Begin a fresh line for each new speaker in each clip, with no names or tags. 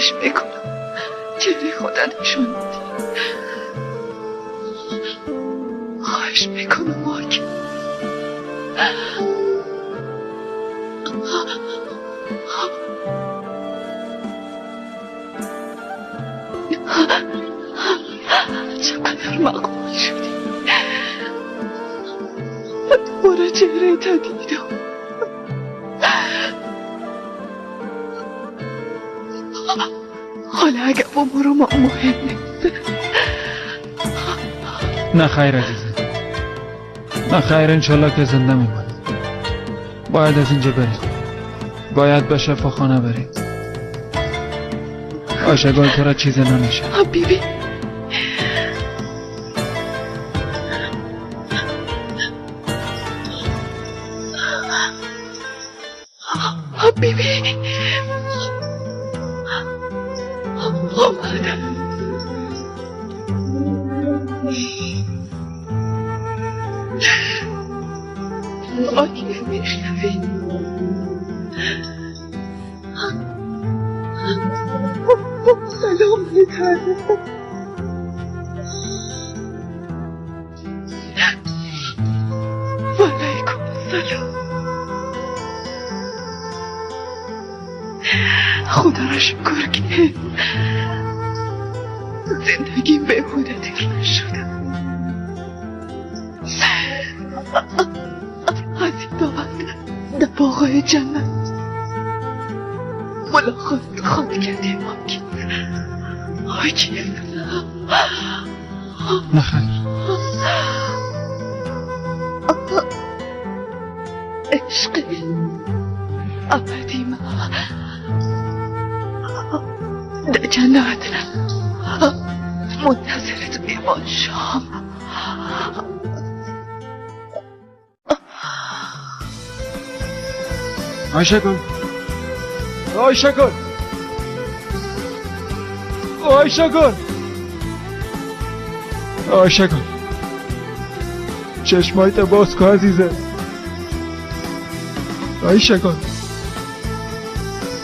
خواهش میکنم چهره خدا نشون بدی. خواهش میکنم حاکم. چقدر مقبول شدی. دوباره چهره تا دیدم. حالا اگه با ما مهم نیست.
نه خیر عزیزم، نه خیر، انشالله که زنده میمانید. باید از اینجا بریم، باید به شفاخانه بریم. آیشه گل تو را چیزی نمیشه.
بیبی بیبی آمدم. آکیف میشنوی؟ سلام میتر. و علیکم السلام. خدا را شکر که زندگیم بهبوده تیر نشدم. از این بعد در باغ جنت ملاقات خواهد کردیم. آکیف، آکیف.
نه خیر.
عشق ابدی ما در جنت منتظرت میباشم.
آیشه گل، آیشه گل، آیشه گل، آیشه گل، چشمایت باز کن عزیزم. آیشه گل،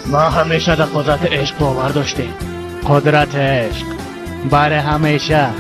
ما همیشه در قدرت عشق باور داشتیم. قدرت عشق برای همیشه.